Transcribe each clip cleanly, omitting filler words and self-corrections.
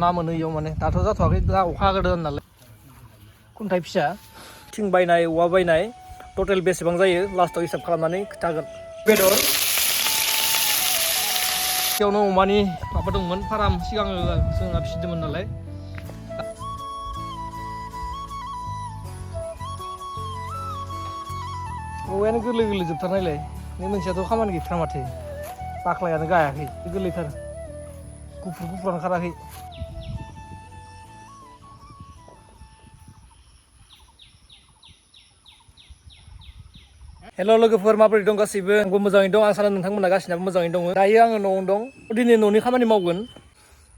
ना मोनो इयाव माने दाथ' जाथ'वाखै दा अखा हाग्रोदों नालाय खुन्थाइ फिसा थिं बायनाय औवा बायनाय टटेल बेसेबां जायो लास्टआव हिसाब खालामनानै खिथागोन बेदर बेयावनो अमानि माबा दंमोन फार्म सिगां जोंहा फिसिदोंमोन नालाय औवायानो गोरलै गोरलै जोबथारनायलाय बे मोनसेयाथ' खामानि गैथारा माथो बाख्लायानो गायाखै गोरलैथार गुफुर गुफुर ओंखाराखै हेल' लोगोफोर माबोरै दं गासैबो आंबो मोजाङै दं आं सानो नोंथांमोना गासिनाबो मोजाङै दङ दायो आङो न'आवनो दं दिनै न'नि खामानि मावगोन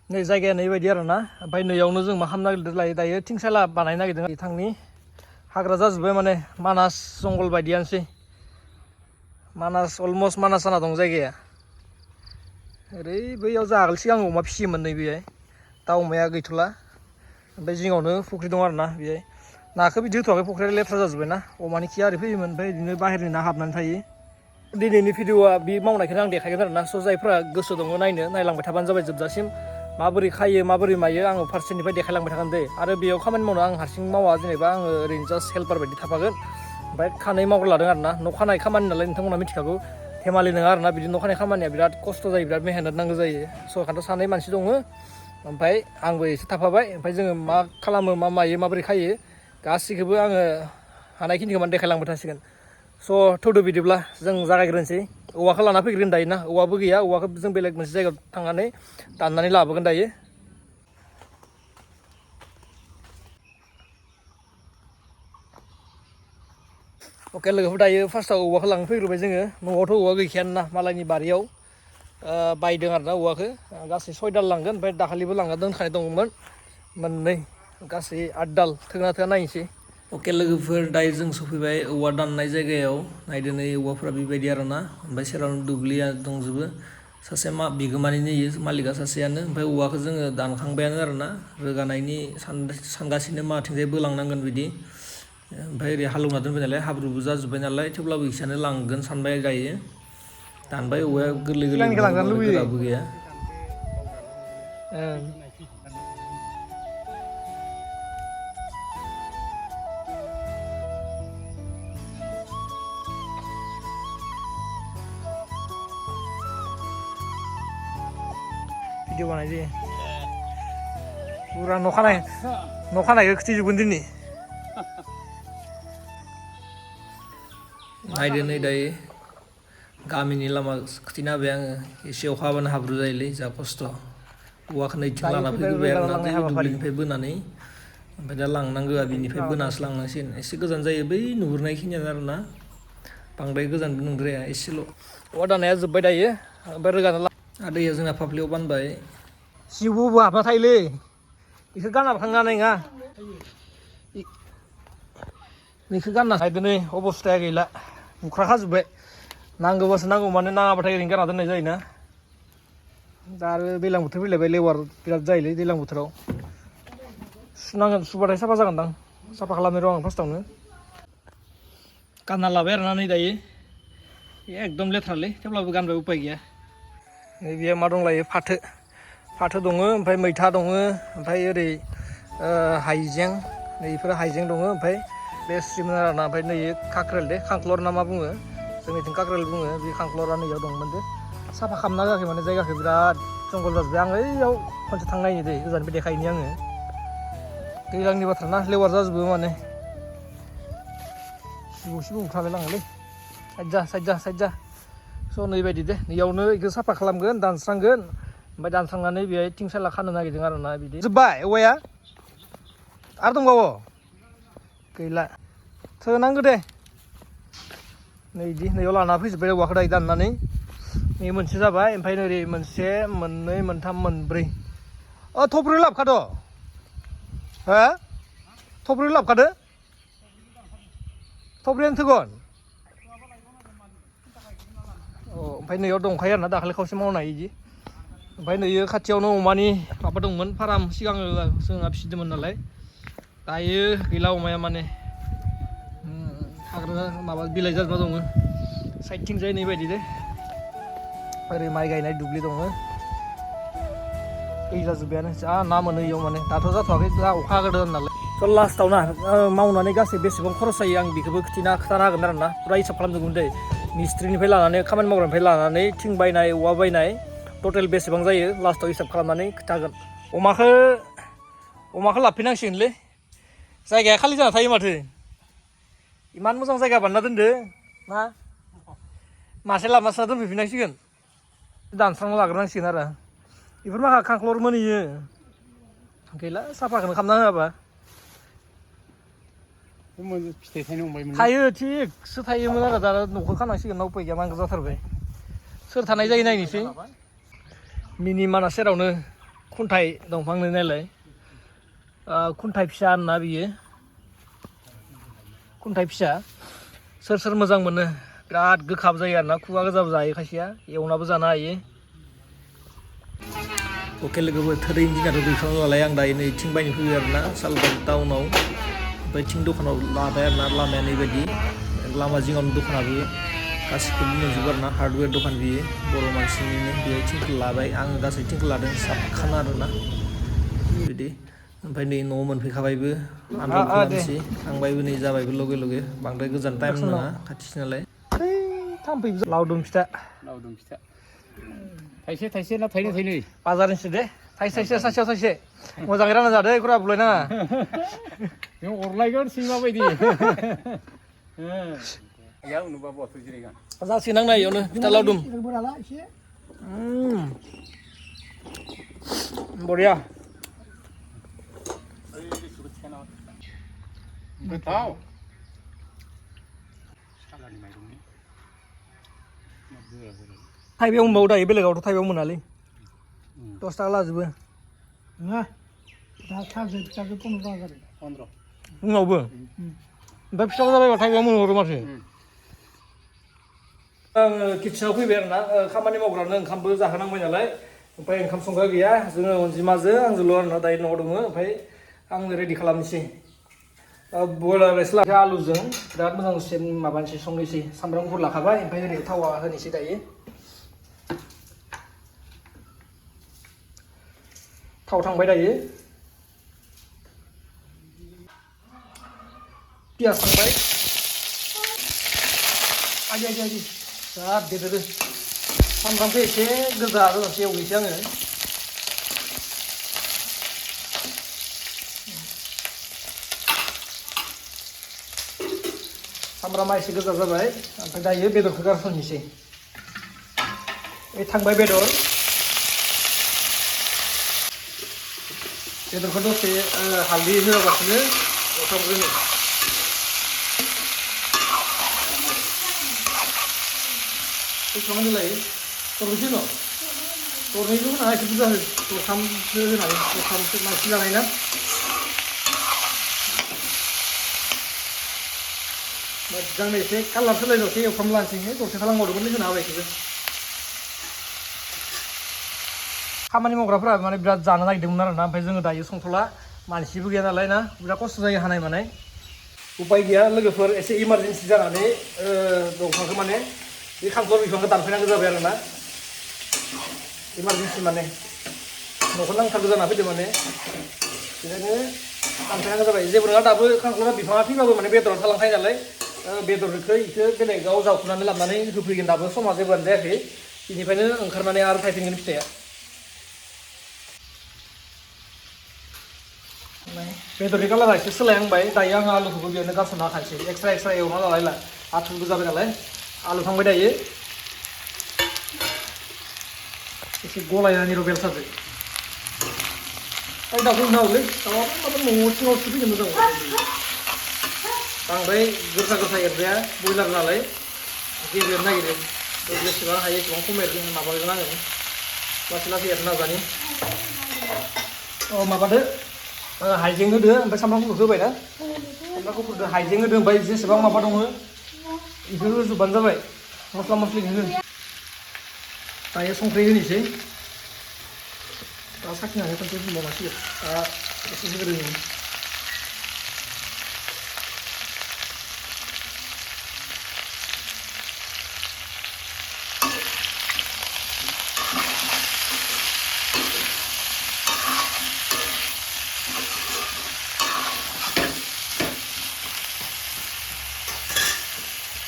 नै जायगाया नैबायदि आरो ना ओमफ्राय नैयावनो जों मा खालामनो नागिरदों लायो दायो थिंसाला बानायनो नागिरदों थांनि हाग्रा जाजोब्बाय माने मानास जंगल बायदियानोसै मानास अलमस्ट मानास जाना दं जायगाया ओरै बैयाव जों आगोल सिगां अमा फिसियोमोन नै बेहाय दा अमाया गैथ'ला ओमफ्राय जिङावनो फुख्रि दं आरो ना बेहाय नाखौ बिदि होथ'वाखै फुख्रिया लेथ्रा जाजोब्बाय ना अमानि खिया ओरै फैयोमोन ओमफ्राय बिदिनो बाहेरनि ना हाबनानै थायो दिनैनि भिडिअआ बे मावनायखौनो आं देखायगोन आरो ना स' जायफ्रा गोसो दङ नायनो नायलांबाय थाबानो जाबाय जोबजासिम माबोरै खायो माबोरै मायो आङो फारसेनिफ्राय देखायलांबाय थागोन दे आरो बेयाव खामानि मावनो आं हारसिं मावा जेनेबा आङो ओरैनो जास्ट हेल्पार बायदि थाफागोन ओमफ्राय खानै मावग्रा लादों आरो ना न' खानाय खामानि नालाय नोंथांमोना मिथिखागौ धेमालि नङा आरो ना बिदि न' खानाय खामानिया बिराद खस्थ' जायो बिराद मेहनत नांगौ जायो स' ओंखायनोथ' सानै मानसि दङ ओमफ्राय आंबो एसे थाफाबाय ओमफ्राय जोङो मा खालामो मा मायो माबोरै खायो गासैखौबो आङो हानायखिनिखौ माने देखायलांबाय थासिगोन स' थौदो बिदिब्ला जों जागायग्रोनोसै औवाखौ लाना फैग्रोन दायो ना औवाबो गैया औवाखौ जों बेलेग मोनसे जायगायाव थांनानै दाननानै लाबोगोन दायो अके लोगोफोर दायो फार्स्टआव औवाखौ लांनो फैग्रोबाय जोङो न'आवथ' औवा गैखायानो ना मालायनि बारियाव बायदों आरो ना औवाखौ गासै 6 दाल लांगोन ओमफ्राय दाखालिबो लांना दोनखानाय दंमोन मोननै गासै 8 दाल थोगोना थोआ नायनोसै अके लोगोफोर दायो जों सफैबाय औवा दाननाय जायगायाव नायदो नै औवाफोरा बेबायदि आरो ना ओमफ्राय सेरावनो दुब्लिया दंजोबो सासे बिगोमानिनो इयो मालिकआ सासेयानो ओमफ्राय औवाखौ जोङो दानखांबायानो आरो ना रोगानायनि सानगासिनो माथिंजाय बोलांनांगोन बिदि ओमफ्राय ओरै हालेवना दोनबाय नालाय हाब्रुबो जाजोब्बाय नालाय थेवब्लाबो इसानो लांगोन सानबाय दायो दानबाय औवाया गोरलै गोरलै बांद्राय गोराबो गैया भिडिअ बानाय जायो पुरा न' खानायखौ खिथिजोबगोन दिनै नायदो नै दायो गामिनि लामा खिथिना होबाय आङो एसे अखा हाबानो हाब्रु जायोलै जा खस्थ' औवाखौ नैथिं लाना फैग्रोबाय आरो ना बै दुब्लिनिफ्राय बोनानै ओमफ्राय दा लांनांगौआ बिनिफ्राय बोनासो लांनांसिगोन एसे गोजान जायो बै नुहुरनायखिनियानो आरो ना बांद्राय गोजानबो नंद्राया एसेल' औवा दाननाया जोब्बाय दायो ओमफ्राय रोगाना दैया जोंना फाफ्लियाव बानबाय जिबौबो हाबना थायोलै बेखौ गानना थांनो हानाय नङा बेखौ गानना थायदो नै अबस्थाया गैला बुख्राखाजोब्बाय नांगौबासो नांगौ माने नाङाबाथाय ओरैनो गारना दोननाय जायोना दा आरो दैज्लां बोथोर फैलायबाय लेवार बिराद जायोलै दैज्लां बोथोराव सुनांगोन सुबाथाय साफा जागोनदां साफा खालामनो र' आं फार्स्टआवनो गानना लाबाय आरोना नै दायो एकदम लेथ्रालै थेवब्लाबो गानबाय उपाय गैया नै बेयो मा दंलायो फाथो दङ ओमफ्राय मैथा दङ ओमफ्राय ओरै हाइजें नैफोर हाइजें दङ ओमफ्राय लेस्रिमोन आरोना ओमफ्राय नै काक्रेल दे खांख्लर ना मा बुङो जोंनिथिं काक्रेल बुङो बे खांख्लरा नैयाव दंमोन दे साफा खालामना होआखै माने जायगाखौ बिराद जंगल जाजोब्बाय आं ओइयाव खनसे थांनायनि दे गोजाननिफ्राय देखायनि आङो दैज्लांनि बाथ्रा ना लेवार जाजोबो माने सिबौ बुथारलाय लाङोलै साइड जा स' नैबायदि दे नैयावनो बेखौ साफा खालामगोन दानस्रांगोन ओमफ्राय दानस्रांनानै बेहाय थिंसाला खानो नागिरदों आरो ना बिदि जोब्बाय औवाया आरो दंबावो गैला थोनांगौ दे नै बिदि नैयाव लाना फैजोब्बाय औवाखौ दायो दाननानै नै मोनसे जाबाय ओमफ्राय ओरै मोनसे मोननै मोनथाम मोनब्रै थब्रै लाबोखाद' हो थब्रै लाबोखादो थब्रैयानो थोगोन ओमफ्राय नैयाव दंखायो आरोना दाखालि खावसे मावनाय बिदि ओमफ्राय नैयो खाथियावनो अमानि माबा दंमोन फार्म सिगां जोंहा फिसिदोंमोन नालाय दायो गैला अमाया माने हाग्रा माबा बिलाइ जाजोबना दङ साइडथिंजाय नै बायदि दे ओरै माइ गायनाय दुब्लि दङ जाजोब्बायानो जा ना मोनो इयाव माने दाथ' जाथ'वाखै दा अखा हागोन नालाय स' लास्टाव ना मावनानै गासै बेसेबां खरस जायो आं बेखौबो खोन्थानो हागोन आरो ना फुरा हिसाब खालामजोबगोन दै मिस्ट्रिनिफ्राय लानानै खामानि मावग्रानिफ्राय लानानै थिं बायनाय औवा बायनाय टटेल बेसेबां जायो लास्टाव हिसाब खालामनानै खोन्थागोन अमाखौ लाबोफिननांसिगोनलै जायगाया खालि जाना थायो माथो इमान मोजां जायगा बानायना दोनदो ना मासे लाबोना दोनफैफिननांसिगोन दानस्रांना लाग्रोनांसिगोन आरो बेफोर माखा खांख्लर मोनहैयो गैला साफाखौनो खालामना होआबा फिथाइ थाइनो हमबायमोन थायो थिगसो थायोमोन आरो दा न'खौ खानांसिगोन ना उपाय गैया नांगौ जाथारबाय सोर थानाय जायो नायनोसै मिनि माना सेरावनो खुन्थाइ दंफां नायलाय खुन्थाइ फिसा होनना बियो खुन्थाइ फिसा सोर मोजां मोनो बिराद गोखाबो जायो आरोना खुगा गोजाबो जायो खायसेया एवनाबो जानो हायो लकेल लोगोबो थोदैनि दिनाथ' दैखांना लालाय आं दायो नै थिं बायनो फैयो आरोना सालबार टाउनाव ओमफ्राय थिं दखानाव लाबाय आरोना लामाया नैबायदि लामा जिङावनो दखानाबो गासिखौबो मोनजोबो आरोना हार्डवेर दखान बियो बर' मानसिनिनो बेहाय थिंखौ लाबाय आङो गासै थिंखौ लादों साबखाना आरोना बिदि ओमफ्राय नै न'आव मोनफैखाबायबो आनलड खालामसै थांबायबो नै जाबायबो लगे बांद्राय गोजान टाइम नाङा खाथिसो नालाय लावदुम फिथा थाइसे ना थाइनै बाजारनिसो दे थाइसे सासेयाव थाइसे मोजाङै रानना जादो खुरा बुलायनाङा नों अरलायगोन सिनेमा बायदि जासिगोन आंना इयावनो फिथा लावदुम बरिया गोथाव थाइबायाव मोनबावो दायो बेलेगावथ' थाइबायाव मोनालै 10 थाखा लाजोबो नङा दा सानसे फिसाखौ 15 थाखा जादों 15 उनावबो ओमफ्राय फिसा जाबायबा थाइबायाव मोनहरो माथो आङो किटसेनाव फैबाय आरोना खामानि मावग्रानो ओंखामबो जाहोनांबाय नालाय ओमफ्राय ओंखाम संग्रा गैया जोङो अनजिमाजों आंजोंल' आरोना दायो न'आव दङ ओमफ्य आंनो रेडि खालामनोसै बयलार राइस लाखिया आलुजों बिराद मोजां माबानोसै संनोसै सामब्राम गुफुर लाखाबाय ओमफ्राय ओरै थावा होनोसै दायो थाव थांबाय दायो पियास थांबाय आदि बिराद बेदरो सामब्रामखौ एसे गोजा गोजानसो एवनोसै आङो सामब्रामा एसे गोजा जाबाय ओमफ्राय दायो बेदरखौ गारसननोसै थांबाय बेदरखौ दसे हालदै होआबासिनो एवफ्रामग्रोनो बेसेबां लायो दरनैसो न' दरनैल' होना एसे बुरजा हो दरथामसो होनानै दरथामसो मानसि जानाय ना मोजांनो एसे कालार सोलायजासे एवफ्राम लानोसै दसे थालांबावदोंमोन होना होबाय बेखौबो खामानि मावग्राफोरा माने बिराद जानो नागिरदोंमोन आरोना ओमफ्राय जोङो दायो संथ'ला मानसिबो गैया नालाय ना बिराद खस्थ' जायो हानाय मानाय उपाय गैया लोगोफोर एसे इमारजेन्सि जानानै दंफांखौ माने बे खांख्लर बिफांखौ दानफायनांगौ जाबाय आरोना इमारजेन्सि माने न'खौ नांथारगौ जाना फैदों माने बेखायनो दानफायनांगौ जाबाय जेबो नङा दाबो खांख्लरा बिफाङा थैबाबो माने बेदराव थालांखायो नालाय बेदरखौ इखौ बेलेगाव जावखुनानै लाबोनानै होफैगोन दाबो समा जेबोआनो जायाखै बेनिफ्रायनो ओंखारनानै आरो थायफिनगोन फिथाइया बेदरनि कालारा एसे सोलायहांबाय दायो आङो आलुखौबो बेयावनो गारसनना होखानोसै एक्सट्रा एवना लालायला आथुरबो जाबाय नालाय आलु थांबाय दायो एसे गलायनानै बेलसाजों ओमफ्राय दाउखौ होना हरलै दाउआ माबा न'आव सिङावसो फैनो मोजां बांद्राय गोसा एरजाया बयलार नालाय गेब्लेनो नागिरो जेसेबां हायो एसेबां खमायगोन माबागोन आङो लासै एरनो नाजानि माबादो हाइजें होदो ओमफ्राय सामब्राम गुफुर होबाय ना सामब्राम गुफुरदो हाइजें होदो ओमफ्राय जेसेबां माबा दङ बेखौ होजोबबानो जाबाय मस्ला मस्लिखौ हो दायो संख्रि होनोसै दा साखिनानै खनसे होबावनांसिगोन दा एसे होग्रोनि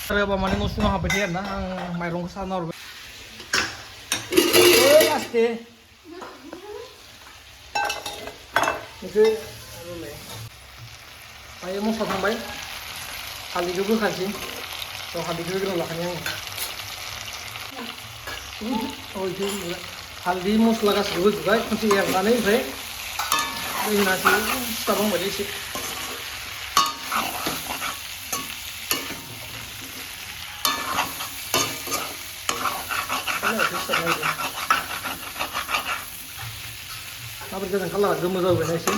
आरो माने न' सिङाव हाबबाय थायो आरोना आं माइरंखौ सारना हरबाय लासटे बेखौ दायो मस्ला थांबाय हालदैखौ बोखानोसै हालदैखौ होग्रोना लाखानि आङो हालदै मस्ला गासैखौबो होजोबबाय खनसे एरनानै ओमफ्राय दै होनासै सिथाबहांबाय एसे माबोरै जादों कालारा गोमो जाबोबायना एसे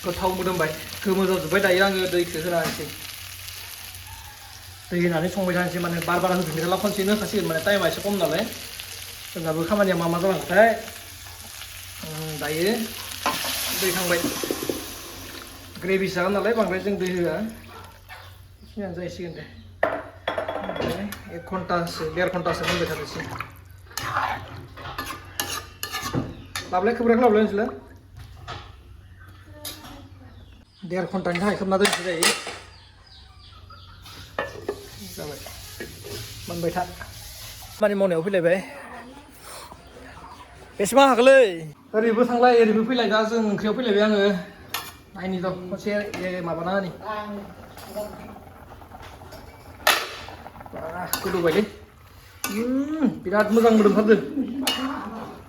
गोथाव मोदोमबाय गोमो जाजोब्बाय दायो आङो दैखौ होना होनोसै दै होनानै संबाय थानोसै माने बार होफिनबाय थाला खनसेनो होखासिगोन माने टाइमा एसे खम नालाय जोंनाबो खामानिया मा जालांखोथाय दायो दै थांबाय ग्रेभि जागोन नालाय बांद्राय जों दै होआ बेखिनियानो जाहैसिगोन दे ओमफ्राय 1 घन्टासो 1.5 घन्टासो मोनबाय थानोसै लाबलाय खोबग्राखौ लाबलाय नोंसोरलाय 1.5 घन्टानि थाखाय खोबना दोनसै जायो जाबाय मोनबाय था खामानि मावनायाव फैलायबाय बेसेबां हाखोलै ओरैबो थांलाय ओरैबो फैलाय दा जों ओंख्रियाव फैलायबाय आङो नायनि र' खनसे माबाना होनि गोदौबायलै बिराद मोजां मोदोमथारदों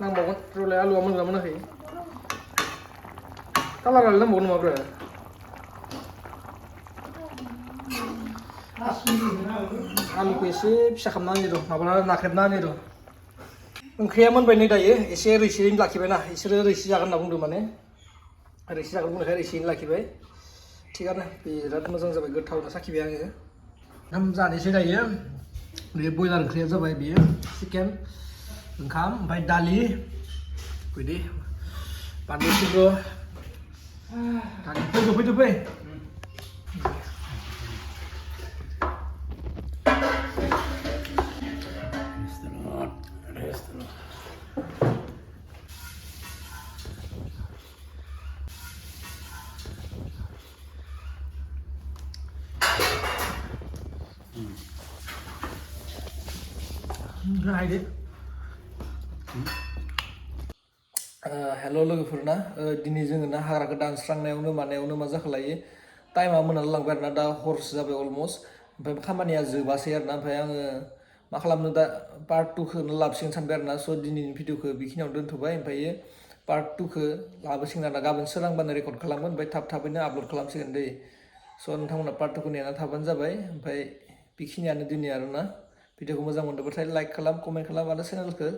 नांबावगोन र'लाय आलुआ मोनगोना मोनाखै कालारालाय नांबावगोन नामाब्रा आलुखौ एसे फिसा खालामना होनि र' माबा नाख्रेबना होनि र' ओंख्रिया मोनबाय नै दायो एसे रोसियैनो लाखिबायना इसोरो रोसि जागोन होनना बुंदों माने रोसि जागोन बुंनायखाय रोसियैनो लाखिबाय थिगानो बिराद मोजां जाबाय गोथावनो साखिबाय आङो ओंखाम जानोसै दायो बे बयलार ओंख्रिया जाबाय बेयो चिकेन ओंखाम ओमफ्राय दालि बिदि बानलु सिब्र दालि फैदो फै हायदो हेल' लोगोफोरना दिनै जोङो ना हाग्राखौ दानस्रांनायावनो मानायावनो मा जाखोलायो टाइमा मोनालाय लांबाय आरोना दा हरसो जाबाय अलमस्ट ओमफ्राय खामानिया जोबासै आरोना ओमफ्राय आङो मा खालामनो दा पार्ट 2खौनो लाबोसिगोन सानबाय आरोना स' दिनैनि भिडिअखौ बेखिनियावनो दोनथ'बाय ओमफ्राय पार्ट 2खौ लाबोसिगोन आरोना गाबोन सोरांबानो रेकर्ड खालामगोन ओमफ्राय थाबैनो आपल'ड खालामसिगोन दै स' नोंथांमोना पार्ट 2खौ नेना थाबानो जाबाय ओमफ्राय बेखिनियानो दिनै आरोना भिडिअखौ मोजां मोनदोंबाथाय लाइक खालाम कमेन्ट खालाम आरो चेनेलखौ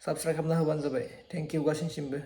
साबस्क्राइब खालामना होबानो जाबाय थेंक इउ गासैनिसिमबो